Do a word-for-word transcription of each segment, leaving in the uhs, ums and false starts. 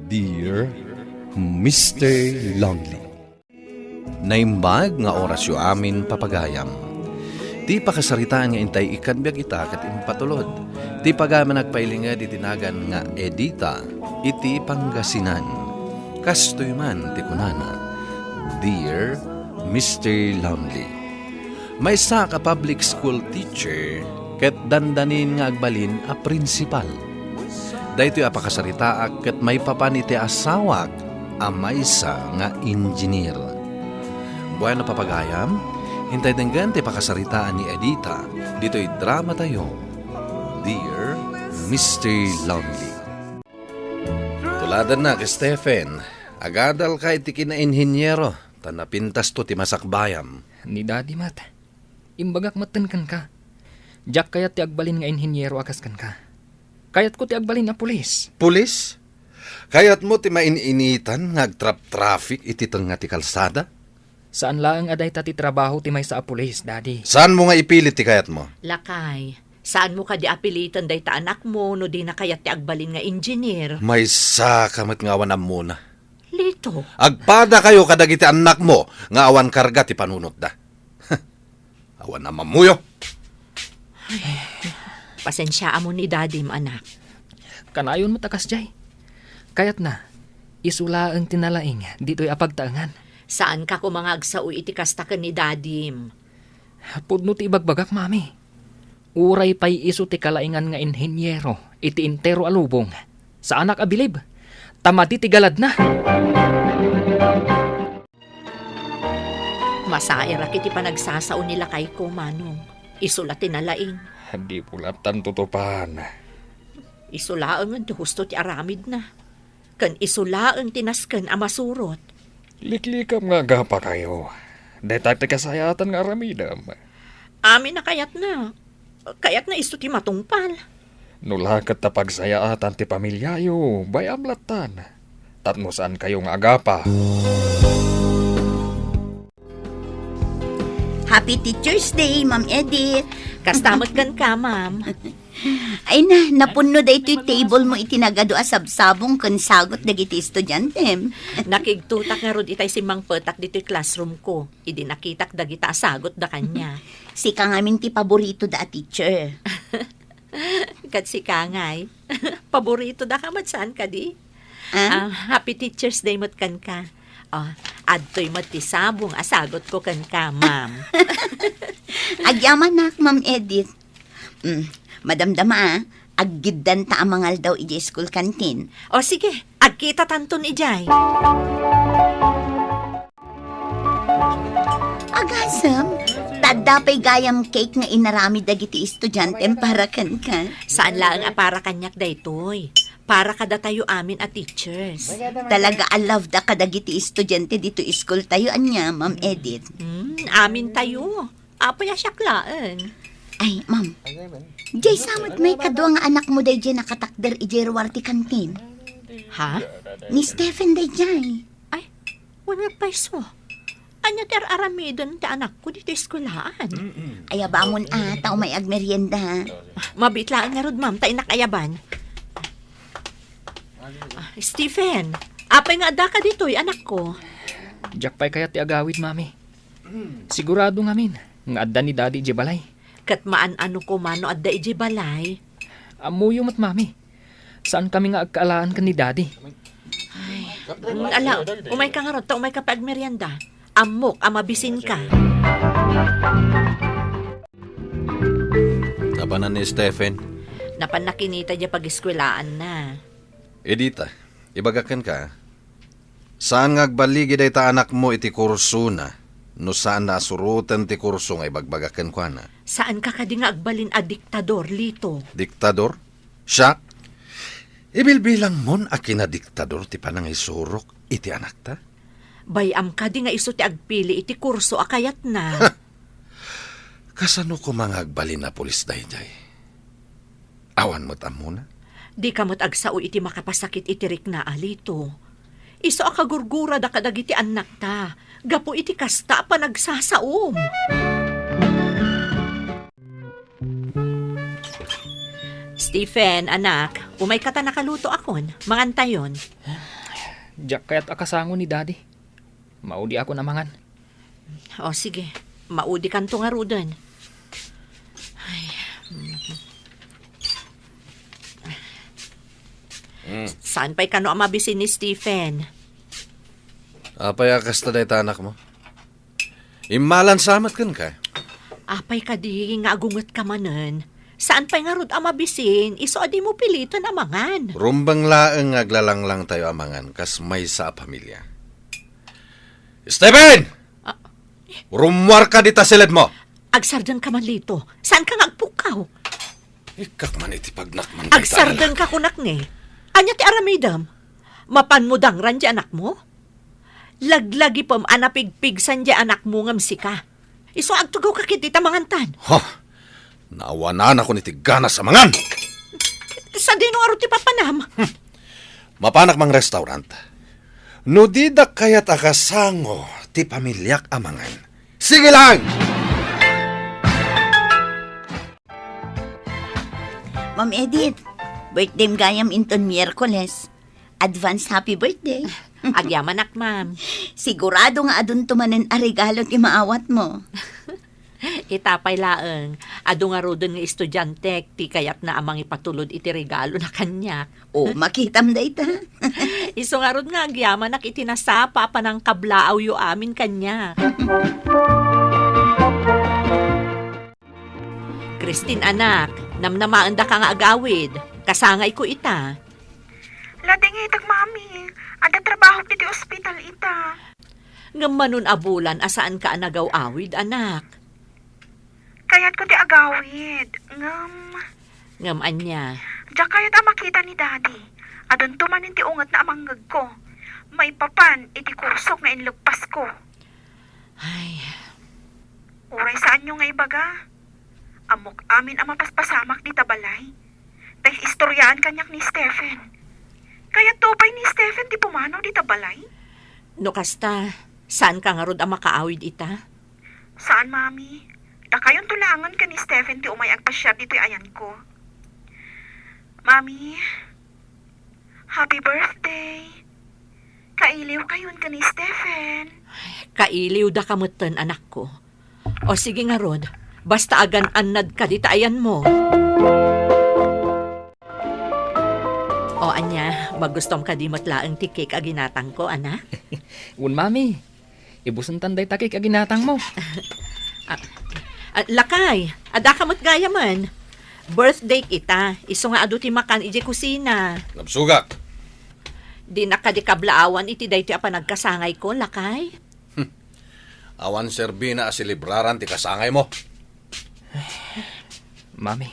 Dear Mister Lonely. Naimbag nga orasyo amin, papagayam. Ti pakasaritaan nga intay ikkan biag ita ket impatulod ti pagayam a nagpailinged iti nagan nga Edita iti Pangasinan. Kastoy man ti kunana, "Dear Mister Lonely." Maysaak a public school teacher ket dandanin nga agbalin a prinsipal. Daytoy a pakasaritaak ket maipapan iti asawak a maysa nga engineer. Bueno, papagayam, intay denggen ti pakasaritaan ni Edita ditoy dramatayo, Dear Mister Lonely. Tuladannak, Stephen, agadalka iti kinainhiniero, ta napintasto ti masakbayam. Ni Daddy met. Imbagak metten kenka. Diak kayat ti agbalin nga inhiniero a kas kenka. Kayatko ti agbalin a pulis. Pulis? Kayatmo ti main-initan nga agtrap-traffic iti tengnga ti kalsada? Saan laeng a dayta ti trabaho ti maysa a pulis, Daddy. Saanmo nga ipilit ti kayatmo? Lakay, saanmo kadi a piliten dayta anakmo no dina kayat ti agbalin nga engineer? Maysaka met nga awan ammona. Lito. Agpadakayo kadagiti annakmo nga awan karga ti panunotda. Awan a mammuyo. Pasensiaam ni Dadim, anak. Kanayon met a kasdiay. Kayatna, isu laeng ti nalaing ditoy a pagtaengan. Saanka koma nga agsao iti kasta ken ni Dadim. Pudno ti ibagbagak, Mami. Uray pay isu ti kalaingan nga inhiniero iti entero a lubong, saanak a bilib, ta madi ti galadna. Masairak iti panagsasao ni lakayko, Manong. Isu la ti nalaing. Di pulatan tutupan. Isu laengen ti husto ti aramidna. Ken isu laeng ti nasken a masurot. Liklikam nga agapakayo. Dayta ti kasayaatan nga aramidem. Amin a kayatna. Kayatna isu ti matungpal. No la ket ta pagsayaatan ti pamiliayo, bay-am lattan. Tapno saankayo nga agapa. Happy Teacher's Day, Ma'am Edith. Kasta met kenka, ma'am. Ay na, napunno daytoy table mo iti nagadu a sabsabong ken sagot dagiti estudiantem. Nakigtotak ngarud itay simmangpetak ditoy classroom ko, idi nakitak dagita a sagot da kaniak. Sika ngamin ti paborito da a teacher. Ket sika ngay, paborito da ka met saan kadi? Ah? Ah, happy Teacher's Day met kenka. Oh, adtoy met ti sabong a sagot ko kenka, ma'am. Agyamanak, Ma'am Edith. Mm, madamdama, ah. Aggiddanta a mangaldaw idiay school canteen. O sige, agkitatanton idiay. Agasem, ta adda pay gayam cake nga inaramid dagiti estudiantem para kenka. Saan laeng a para kaniak daytoy. Para kadatayo amin a teachers. Talaga a love da kadagiti estudiante ditoy school tayo, ania, Ma'am Edith? Hmm, amin tayo. Apay a siak laeng. Ay, ma'am. Diay sa met may kadua nga anakmo daydiay nakatakder idiay ruar ti kantin? Ha? Ni Stephen daydiay. Ay, wen nga payso. Ania ti ar-aramiden ti anakko ditoy eskuelaan? Ayabamon a, ta umay agmerienda. Mabiit laeng ngarud, ma'am, ta innak ayaban. Ah, Stephen, apay nga addaka ditoy, anakko? Diak pay kayat ti agawid, Mami. Sigurado ngamin nga adda ni Daddy idiay balay. Ket maan-ano koma no adda idiay balay? Ammoyo met, Mami. Saankami nga agkaalaan ken ni Daddy. Ay, mm, ala, umayka ngarud, ta umayka pay agmerienda. Ammok a mabisinka. Napanan ni Stephen? Napanna kinita diay pageskuelaanna. Edita, ibagak kenka, saan nga agballigi dayta anakmo iti kursona no saanna a suroten ti kurso nga ibagbagak kenkuana. Saanka kadi nga agbalin a diktador, Lito? Diktador? Siak? Ibilbilangmon a kinadiktador ti panangisurok iti anakta? Bay-am kadi nga isu ti agpili iti kurso a kayatna? Kasano koma nga agbalin a pulis daydiay? Awan met ammona? Dika met agsao iti makapasakit iti rikna, Lito. Isu a kagurgurada kadagiti annakta gapu iti kasta a panagsasaom. Stephen, anak, umayka ta nakalutoakon. Mangantayon. Diak kayat a kasango ni Daddy. Maudiakon a mangan. O, sige. Maudikanto ngaruden. Ay. Mm. Mm. Saan pay kano a mabisin ni Stephen? Apay a kasta dayta anakmo? Immalansa met kenka. Apay kadi nga agungetka manen? Saan pay ngarud a mabisin, isu a dimo piliten a mangan. Rumbeng laeng nga aglalanglang tayo a mangan kas maysa a pamilia. Stephen! Ah. Rummuarka dita siledmo! Agsardengka man, Lito. Saanka nga agpukkaw? Ikkak man iti pagnakman dayta. Agsardengka, kunak ne. Ania ti aramidem? Mapanmo dangran ti anakmo? Laglagipem a napigpigsan ti anakmo ngem sika. Isu agtugawka ketdi ta mangantan. Huh! Naawananakon iti ganas a mangan! Sadino ngarud ti papanam? Hmm. Mapanak mangrestaurant. No didak kayat a kasango ti pamiliak a mangan, sige lang! Ma'am Edith, birthdayem gayam inton Miyerkules. Advance happy birthday. Agyamanak, ma'am. Sigurado nga adunto manen a regalo ti maawatmo. Ita pay laeng, adu ngaruden nga estudiantek ti kayatna a mangipatulod iti regalona kaniak. O, makitam dayta. Isu ngarud nga agyamanak iti nasapa a panangkablaawyo amin kaniak. Christine, anak, namnamaendaka nga agawid. Kasangayko ita. Ladingitek, Mami. Adda trabahok iti ospital ita. Ngem manon a bulan a saanka a nagaw-awid, anak? Kayatko ti agawid, ngem Ngem ania? Diak kayat a makita ni Daddy. Adunto manen ti ungetna a mangngegko. Maipapan iti kursok nga inleppasko. Ay. Uray saanyo nga ibaga. Ammok amin a mapaspasamak dita balay. Ta istoriaan kaniak ni Stephen. Kayatto pay ni Stephen ti pumanaw dita balay? No kasta, saanka ngarud a makaawid ita? Saan, Mami. Dakayonto laengen ken ni Stephen ti umay agpasiar ditoy ayanko. Mami, happy birthday. Kailiwkayon ken ni Stephen. Kailiwdaka metten, anakko. O sige ngarud, basta agan-annadka dita ayanmo. O ania, magustom kadi met laeng ti cake a ginatangko, anak? Wen, Mami. Ibusentan dayta cake a ginatangmo. Ah, ah, lakay, adaka met gayamen. Birthday ita, isu nga adu ti makan idiay kusina. Nabsogak. Dinak kadi kablaawan iti daytoy a panagkasangayko, lakay? Hmm. Awan serbina a selebraran ti kasangaymo. Mami,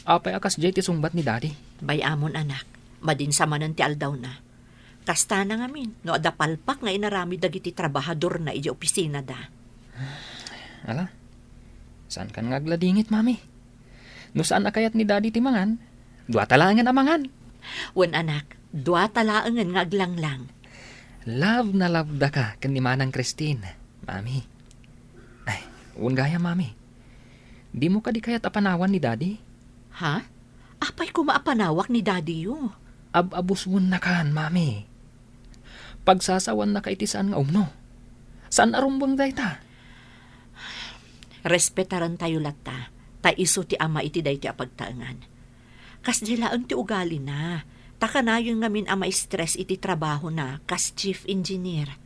apay a kasdiay ti sungbat ni Daddy? Bay-amon, anak. Madinsa manen ti aldawna. Kastana ngamin, no adda palpak nga inaramid dagiti trabahadorna idiay opisinada. Ala, saankan nga agladingit, Mami? No saan a kayat ni Daddy ti mangan, duata laengen a mangan. Wen, anak, duata laengen nga aglanglang. Love na love daka ken ni Manang Christine, Mami. Ay, wen gayam, Mami. Dimo kadi kayat a panawan ni Daddy? Ha? Apay koma a panawak ni Daddy-yo? Ab-abusonnakan, Mami. Pagsasawannaka iti saan nga umno. Saan a rumbeng dayta. Respetarentayo latta, ta isu ti ama iti daytoy a pagtaengan. Kasdiay laeng ti ugalina, ta kanayon ngamin a ma-stress iti trabahona kas chief engineer.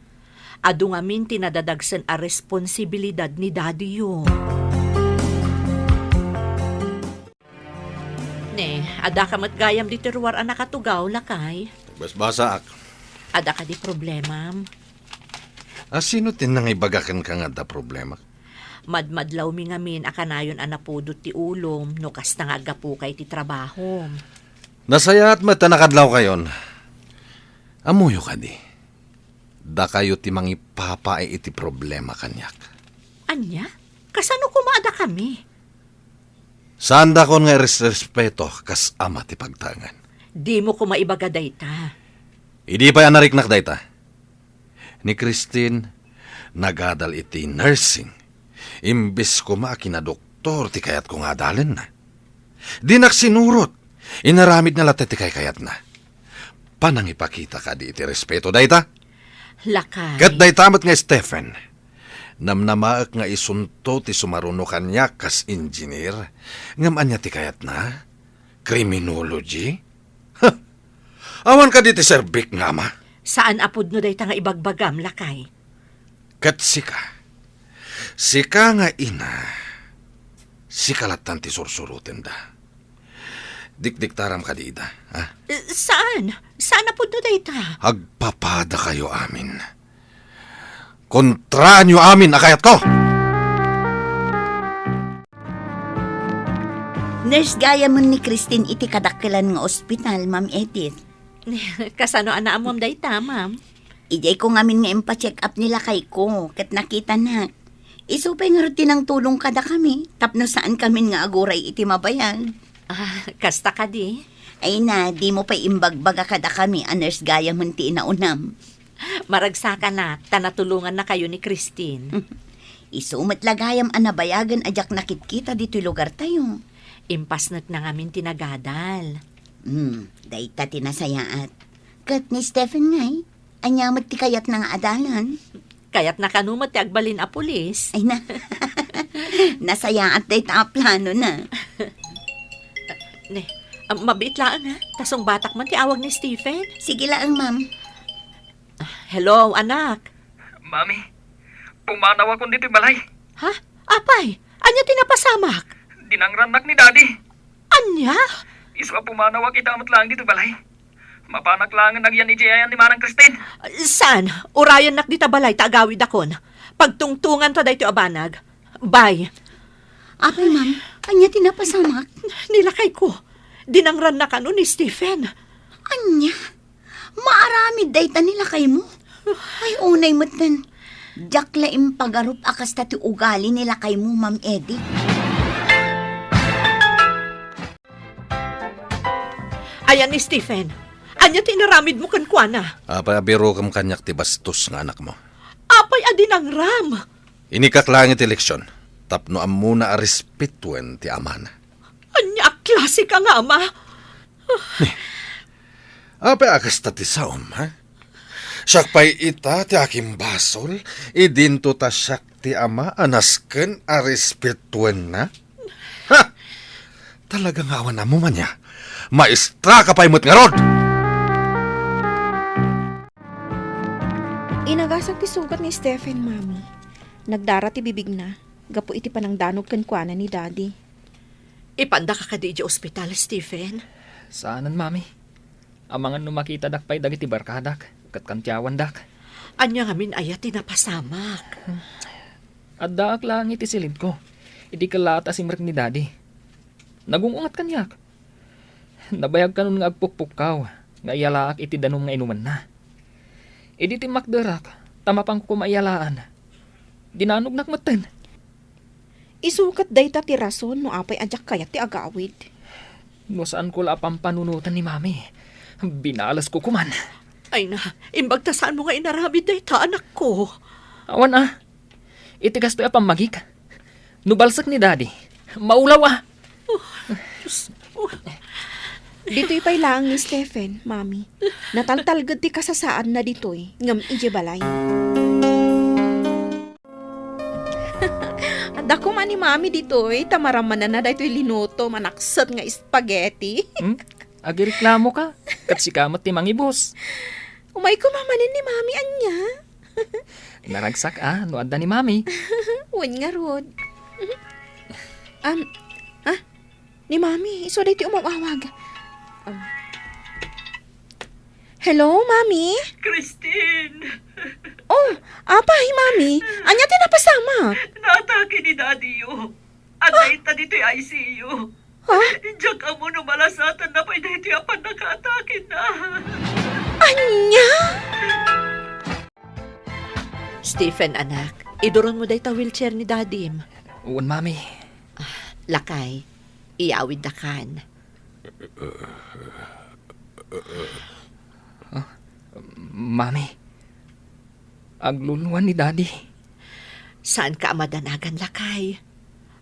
Adu ngamin ti nadadagsen a responsibilidad ni Daddy-yo. Ne, addaka met gayam ditoy ruar a nakatugaw, lakay? Nagbasbasaak. Adda kadi problemam? A, sino ti nangibaga kenka nga adda problemak? Madmadlawmi ngamin a kanayon a napudot ti ulom no kasta nga aggapuka iti trabahom. Nasayaat met ta nakadlawkayon. Ammoyo kadi, dakayo ti mangipapaay iti problema kaniak. Ania? Kasano koma a dakami? Saandakon nga iresrespeto kas ama ti pagtaengan. Dimo koma ibaga dayta. Idi pay a nariknak dayta. Ni Christine, nagadal iti nursing. Imbes koma a kinadoktor ti kayatko nga adalenna. Dinak sinurot. Inaramidna latta ti kaykayatna. Panangipakita kadi iti respeto dayta? Lakay. Ket dayta met nga Stephen, namnamaek nga isunto ti sumaruno kaniak kas engineer, ngem ania ti kayatna? Criminology? Huh! Awan kadi ti serbik nga ama? Saan a pudno dayta nga ibagbagam, lakay. Ket sika, sika nga ina, sika lattan ti sursurotenda. Dikdiktaram kadi ida, ha? Eh, saan? Saan a pudno dayta? Agpapadakayo amin. Kontraanyo amin a kayatko! Nurse gayamen ni Christine iti kadakkelan nga ospital, Ma'am Edith. Kasano a naammoam dayta, ma'am? Idiay ko ngamin nga impacheck up ni lakayko, ket nakitanak. Isu pay ngarud ti nangtulong kadakami, tapno saan kamin nga aguray iti mabayag. Ah, kasta kadi? Ay na, dimo pay imbagbaga kadakami a nurse gayamen ti inaunam. Maragsakanak, ta natulongannakayo ni Christine. Isu met la gayam a nabayagen a diak nakitkita ditoy lugartayo. Impasnekna ngamin ti nagadal. Hmm, dayta ti nasayaat. Ket ni Stephen ngay, ania met ti kayatna nga adalan? Kayatna kano met ti agbalin a pulis? Ay na. Nasayaat dayta a planona. Ne, ah, mabiit laeng, ha? Ta sungbatak man ti awag ni Stephen. Sige laeng, ma'am. Hello, anak. Mami, pumanawakon ditoy balay. Ha? Apay, ania ti napasamak? Dinangrannak ni Daddy. Ania? Isu a pumanawak ita met laeng ditoy balay. Mapanak laengen agyan idiay ayan ni Manang Christine. Saan? Urayennak dita balay ta agawidakon. Pagtungtonganta daytoy a banag. Bye. Apay, ma'am, ania ti napasamak? Ni lakayko. Dinangranna kano ni Stephen. Ania? Maaramid dayta ni lakaymo? Ay, unay metten. Diak la impagarup a kasta ti ugali ni lakaymo, Ma'am Edith. Ayan ni Stephen. Ania ti inaramidmo kenkuana? Apay a birokem kaniak ti bastos nga anakmo? Apay a dinangram? Inikak laeng iti leksyon tapno ammona a respetuen ti amana. Ania a klase ka nga ama? Apay a kasta ti saom, ha? Siak pay ita ti akimbasol, idinto ta siak ti ama a nasken a respetuenna? Ha! Talaga nga awan ammo man ya. Maestra ka pay met ngarud! Inagasak ti sukat ni Stephen, Mami. Nagdara ti bibigna gapu iti panangdanog kenkuana ni Daddy. Ipandaka kadi idiay ospital, Stephen? Saanen, Mami. Amangan no makitadak pay dagiti barkadak ket kantiawandak. Ania ngamin aya ti napasamak? Addaak laeng iti silidko idi kellaat a simrek ni Daddy. Nagung-ungat kaniak. Nabayag kanon nga agpukpukkaw nga iyalaak iti danum nga inumenna. Idi timmakderak ta mapanko koma iyalaan, dinanognak metten. Isu ket dayta ti rason no apay a diak kayat ti agawid. No saanko la a pampanunoten ni Mami, binalesko koman. Ay na, imbag ta saanmo nga inaramid dayta, anakko. Awan a. Iti kastoy a pammagik, no balsek ni Daddy, maulaw a. Oh, Diyos ko. Ditoy pay laeng ni Stephen, Mami. Nataltalged ti kasasaadna ditoy, ngem idiay balay. Adda koma ni Mami ditoy, ta maramananna daytoy linuto, manakset nga spaghetti. Hmm? Agireklamo ka? Ket sika met ti mangibus. Umay koma manen ni Mami, ania? Naragsak a no adda ni Mami. Wen ngarud. Um, ah, ni Mami, isu daytoy umaw-awag. Um, hello, Mami? Christine! Oh, apay, Mami? Ania ti napasamak? Naatake ni Daddy-yo. Adda ita ditoy I C U. Ha? Diak ammo no malasatanna pay daytoy a pannakaatakenna. Ania? Stephen, anak, iduronmo dayta wheelchair ni Dadim. Wen, Mami. Ah, lakay, iyawiddakan. Ah, Mami, agluluan ni Daddy. Saanka a madanagan, lakay.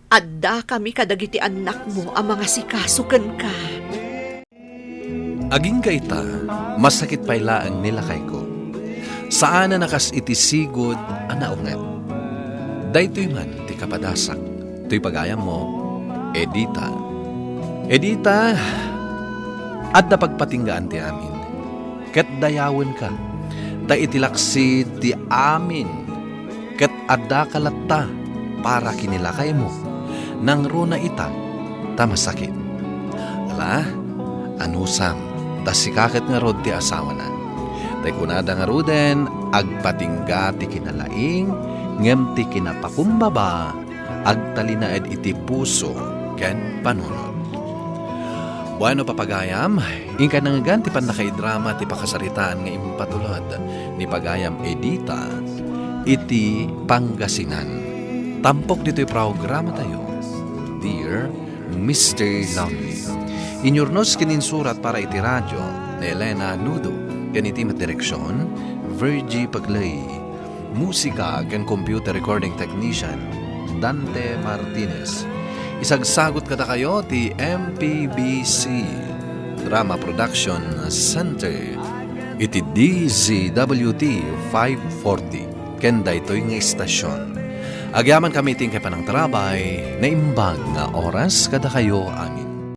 Addakami kadagiti annakmo a mangasikaso kenka. Agingga ita, masakit pay laeng ni lakayko. Saanen a kas iti sigud a naunget. Daytoy man ti kapadasak. Toy pagayammo, Edita. Edita, adda pagpatinggaan ti amin. Ket dayawenka. Ta iti laksid ti amin ket addaka latta para ken ni lakaymo. Nangruna ita ta masakit. Ala, anusam, ta sika ket ngarud ti asawana. Ta kunada ngaruden, agpatingga ti kinalaing, ngem ti kinapakumbaba, agtalinaed iti puso ken panunot. Bueno, papagayam, inka nangngegan ti pannakaidrama ti pakasaritaan nga impatulod ni pagayam Edita iti Pangasinan. Tampok ditoy programatayo, Dear Mister Lonely. Inyurnos ken insurat para iti radio ni Elena Nudo, ken iti met direksion, Virgie Pagley. Musika ken computer recording technician, Dante Martinez. Isagsagot kadakayo ti M P B C Drama Production Center iti D Z W T five forty ken daytoy nga istasyon. Agyamankami iti inkay panangtarabay, naimbag nga oras kadakayo amin.